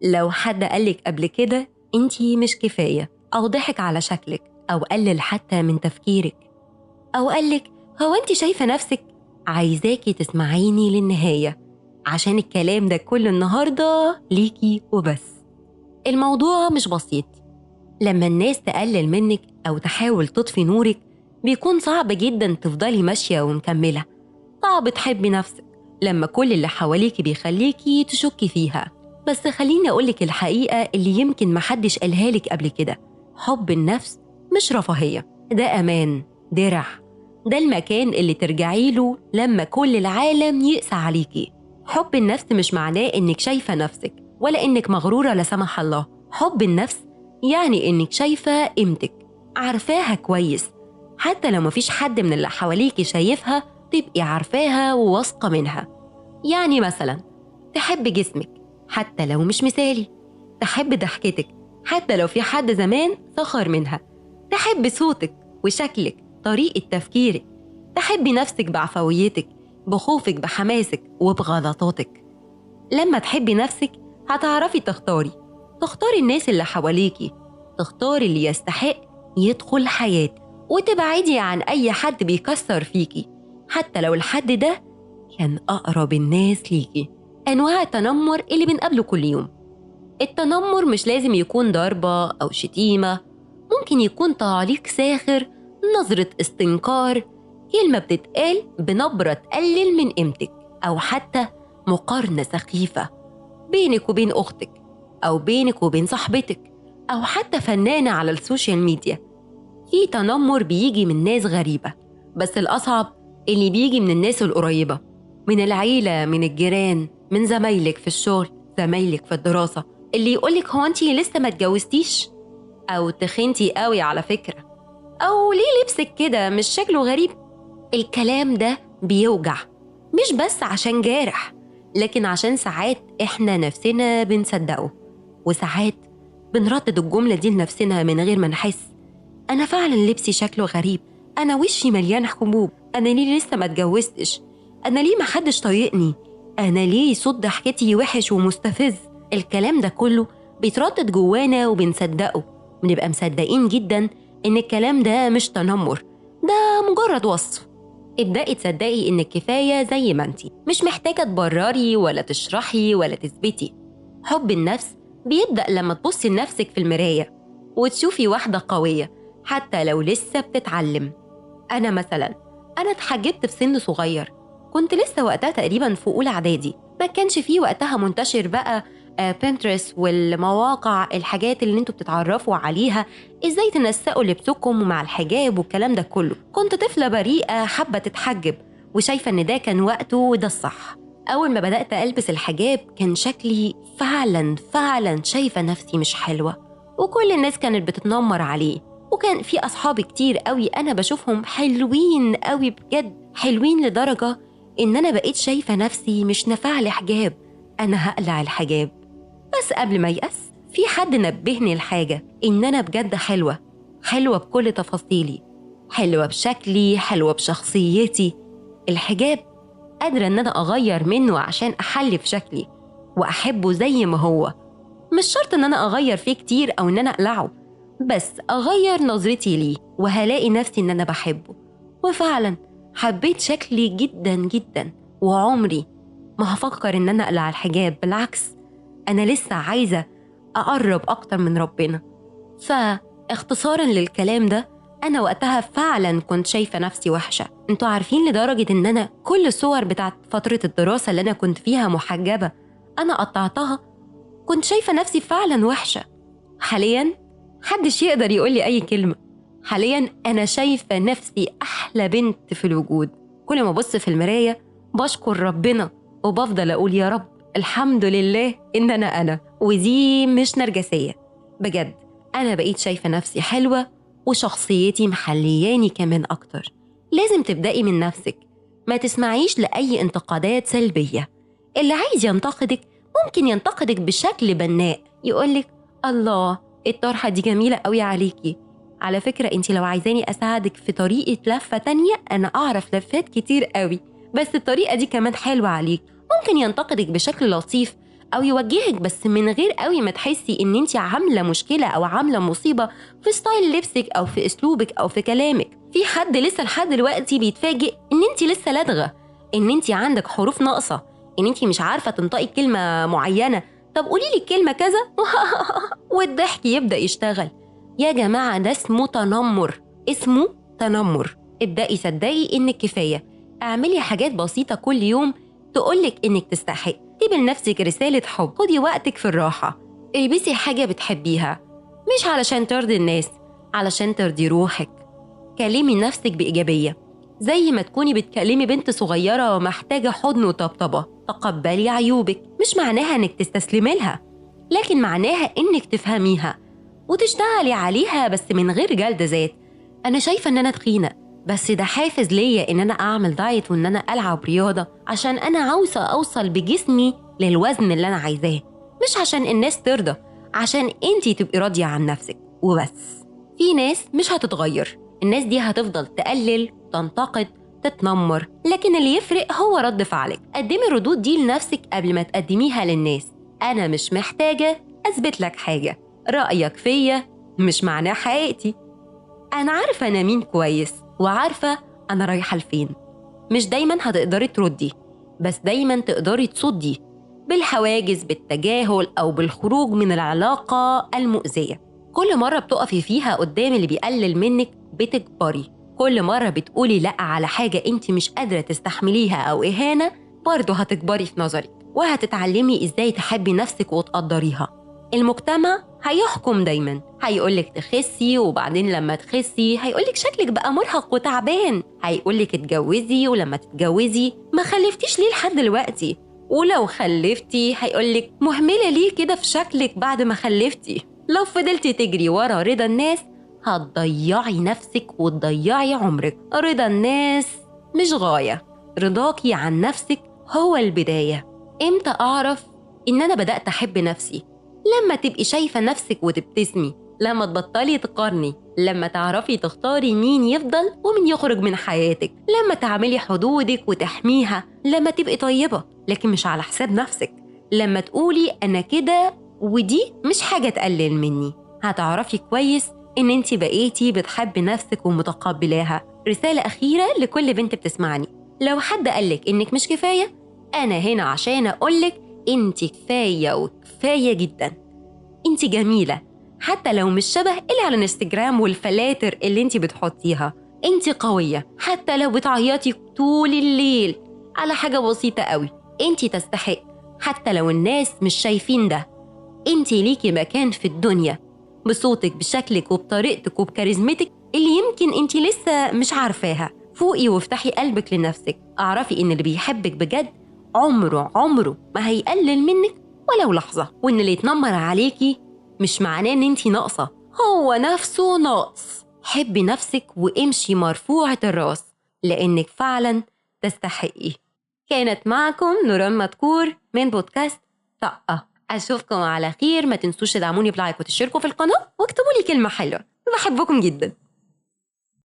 لو حد قالك قبل كده انتي مش كفاية، أو ضحك على شكلك، أو قلل حتى من تفكيرك، أو قالك هو انتي شايفة نفسك، عايزاكي تسمعيني للنهاية عشان الكلام ده كله النهاردة ليكي وبس. الموضوع مش بسيط. لما الناس تقلل منك أو تحاول تطفي نورك بيكون صعب جدا تفضلي ماشية ومكملة. صعب تحبي نفسك لما كل اللي حواليكي بيخليكي تشكي فيها. بس خليني أقولك الحقيقة اللي يمكن محدش قالها لك قبل كده، حب النفس مش رفاهية، ده أمان، درع، ده المكان اللي ترجعي له لما كل العالم يقسى عليكي. حب النفس مش معناه إنك شايفة نفسك ولا إنك مغرورة لا سمح الله. حب النفس يعني إنك شايفة قيمتك، عارفاها كويس، حتى لو مفيش حد من اللي حواليكي شايفها تبقي عارفاها وواثقة منها. يعني مثلا تحب جسمك حتى لو مش مثالي، تحب ضحكتك حتى لو في حد زمان سخر منها، تحب صوتك وشكلك، طريقة تفكيرك، تحبي نفسك بعفويتك، بخوفك، بحماسك وبغلطاتك. لما تحبي نفسك هتعرفي تختاري الناس اللي حواليكي، تختاري اللي يستحق يدخل حياتك، وتبعدي عن أي حد بيكسر فيكي حتى لو الحد ده كان أقرب الناس ليكي. أنواع التنمر اللي بنقابله كل يوم. التنمر مش لازم يكون ضربة أو شتيمة، ممكن يكون تعليق ساخر، نظرة استنكار، كلمة بتتقال بنبرة تقلل من قيمتك، أو حتى مقارنة سخيفة بينك وبين أختك، أو بينك وبين صاحبتك، أو حتى فنانة على ال social media. في تنمر بيجي من ناس غريبة، بس الأصعب اللي بيجي من الناس القريبة، من العيلة، من الجيران، من زمايلك في الشغل، زمايلك في الدراسة، اللي يقولك هو أنتي لسه ما اتجوزتيش، أو تخنتي قوي على فكرة، أو ليه لبسك كده مش شكله غريب. الكلام ده بيوجع، مش بس عشان جارح، لكن عشان ساعات إحنا نفسنا بنصدقه، وساعات بنردد الجملة دي لنفسنا من غير ما نحس. أنا فعلا لبسي شكله غريب، أنا وشي مليان حبوب، أنا ليه لسه ما اتجوزتش، أنا ليه ما حدش طايقني، أنا ليه صوت ضحكتي وحش ومستفز. الكلام ده كله بيتردد جوانا وبنصدقه، بنبقى مصدقين جدا إن الكلام ده مش تنمر، ده مجرد وصف. ابدأي تصدقي إنك كفاية زي ما انتي، مش محتاجة تبرري ولا تشرحي ولا تثبتي. حب النفس بيبدأ لما تبصي لنفسك في المراية وتشوفي واحدة قوية حتى لو لسه بتتعلم. أنا مثلا اتحجبت في سن صغير، كنت لسه وقتها تقريبا في أولى إعدادي، ما كانش فيه وقتها منتشر بقى بنترست والمواقع، الحاجات اللي انتوا بتتعرفوا عليها ازاي تنسقوا لبسكم مع الحجاب والكلام ده كله. كنت طفلة بريئة حابة تتحجب وشايفة ان ده كان وقته وده الصح. أول ما بدأت ألبس الحجاب كان شكلي فعلا شايفة نفسي مش حلوة، وكل الناس كانت بتتنمر عليه، وكان في أصحابي كتير قوي أنا بشوفهم حلوين قوي بجد، حلوين لدرجة إن أنا بقيت شايفة نفسي مش نافعة لحجاب، أنا هقلع الحجاب. بس قبل ما يأس في حد نبهني الحاجة إن أنا بجد حلوة، حلوة بكل تفاصيلي، حلوة بشكلي، حلوة بشخصيتي. الحجاب قادرة إن أنا أغير منه عشان أحلي في شكلي وأحبه زي ما هو. مش شرط إن أنا أغير فيه كتير أو إن أنا أقلعه، بس أغير نظرتي ليه وهلاقي نفسي إن أنا بحبه. وفعلا حبيت شكلي جدا جدا، وعمري ما هفكر إن أنا أقلع الحجاب، بالعكس أنا لسه عايزة أقرب أكتر من ربنا. فاختصارا للكلام ده، أنا وقتها فعلا كنت شايفة نفسي وحشة، انتوا عارفين لدرجة إن أنا كل الصور بتاعت فترة الدراسة اللي أنا كنت فيها محجبة أنا قطعتها، كنت شايفة نفسي فعلا وحشة. حاليا محدش يقدر يقولي أي كلمة، حاليا أنا شايفة نفسي أحلى بنت في الوجود. كل ما أبص في المراية بشكر ربنا وبفضل أقول يا رب الحمد لله إن أنا، ودي مش نرجسية بجد، أنا بقيت شايفة نفسي حلوة وشخصيتي محلياني كمان أكتر. لازم تبدأي من نفسك، ما تسمعيش لأي انتقادات سلبية. اللي عايز ينتقدك ممكن ينتقدك بشكل بناء، يقولك الله الطرحة دي جميلة قوي عليكي، على فكرة انت لو عايزاني أساعدك في طريقة لفة تانية أنا أعرف لفات كتير قوي، بس الطريقة دي كمان حلوة عليك. ممكن ينتقدك بشكل لطيف او يوجهك، بس من غير قوي ما تحسي ان انت عامله مشكلة او عامله مصيبة في style لبسك او في اسلوبك او في كلامك. في حد لسه لحد دلوقتي بيتفاجئ ان انت لسه لدغه، ان انت عندك حروف ناقصه، ان انت مش عارفه تنطقي كلمة معينة، طب قولي لي الكلمة كذا والضحك يبدا يشتغل. يا جماعة ده اسمه تنمر، اسمه تنمر. ابدأي صدقي انك كفاية، اعملي حاجات بسيطة كل يوم تقولك انك تستحق، اكتبي لنفسك رسالة حب، خدي وقتك في الراحة، البسي حاجة بتحبيها، مش علشان ترضي الناس، علشان ترضي روحك. كلمي نفسك بإيجابية زي ما تكوني بتكلمي بنت صغيرة ومحتاجة حضن وطبطبة. تقبلي عيوبك، مش معناها انك تستسلمي لها، لكن معناها انك تفهميها وتشتغلي عليها، بس من غير جلد ذات. انا شايفة ان انا تخينة، بس ده حافز ليا ان انا اعمل دايت وان انا العب رياضة، عشان انا عاوزة اوصل بجسمي للوزن اللي انا عايزاه، مش عشان الناس ترضى، عشان انتي تبقي راضية عن نفسك وبس. في ناس مش هتتغير، الناس دي هتفضل تقلل، تنتقد، تتنمر، لكن اللي يفرق هو رد فعلك. قدمي الردود دي لنفسك قبل ما تقدميها للناس. انا مش محتاجة اثبت لك حاجة، رأيك فيا مش معناه حقيقتي، أنا عارفة أنا مين كويس وعارفة أنا رايحة لفين. مش دايماً هتقدري تردي، بس دايماً تقدري تصدي بالحواجز، بالتجاهل، أو بالخروج من العلاقة المؤذية. كل مرة بتقفي فيها قدام اللي بيقلل منك بتكبري، كل مرة بتقولي لأ على حاجة أنت مش قادرة تستحمليها أو إهانة برضه هتكبري في نظرك، وهتتعلمي إزاي تحبي نفسك وتقدريها. المجتمع هيحكم دايما، هيقولك تخسي، وبعدين لما تخسي هيقولك شكلك بقى مرهق وتعبان، هيقولك اتجوزي، ولما تتجوزي ما خلفتيش ليه لحد دلوقتي، ولو خلفتي هيقولك مهملة ليه كده في شكلك بعد ما خلفتي. لو فضلتي تجري ورا رضا الناس هتضيعي نفسك وتضيعي عمرك. رضا الناس مش غاية، رضاكي عن نفسك هو البداية. امتى أعرف إن أنا بدأت أحب نفسي؟ لما تبقي شايفة نفسك وتبتسمي، لما تبطلي تقارني، لما تعرفي تختاري مين يفضل ومين يخرج من حياتك، لما تعملي حدودك وتحميها، لما تبقي طيبة لكن مش على حساب نفسك، لما تقولي أنا كده ودي مش حاجة تقلل مني. هتعرفي كويس إن انتي بقيتي بتحبي نفسك ومتقبلاها. رسالة أخيرة لكل بنت بتسمعني، لو حد قالك إنك مش كفاية، أنا هنا عشان أقولك انتي كفاية وكفاية جدا. انتي جميلة حتى لو مش شبه اللي على الانستجرام والفلاتر اللي انتي بتحطيها. انتي قوية حتى لو بتعيطي طول الليل على حاجة بسيطة قوي. انتي تستحق حتى لو الناس مش شايفين ده. انتي ليكي مكان في الدنيا بصوتك، بشكلك، وبطريقتك، وبكاريزمتك اللي يمكن انتي لسه مش عارفاها. فوقي وافتحي قلبك لنفسك. اعرفي ان اللي بيحبك بجد عمره ما هيقلل منك ولو لحظة، وإن اللي يتنمر عليكي مش معناه إن انتي ناقصة، هو نفسه ناقص. حبي نفسك وامشي مرفوعة الراس، لأنك فعلا تستحقي. كانت معكم نوران مدكور من بودكاست طاقة. أشوفكم على خير. ما تنسوش تدعموني ب like وتشتركوا في القناة واكتبوا لي كلمة حلوة. بحبكم جدا.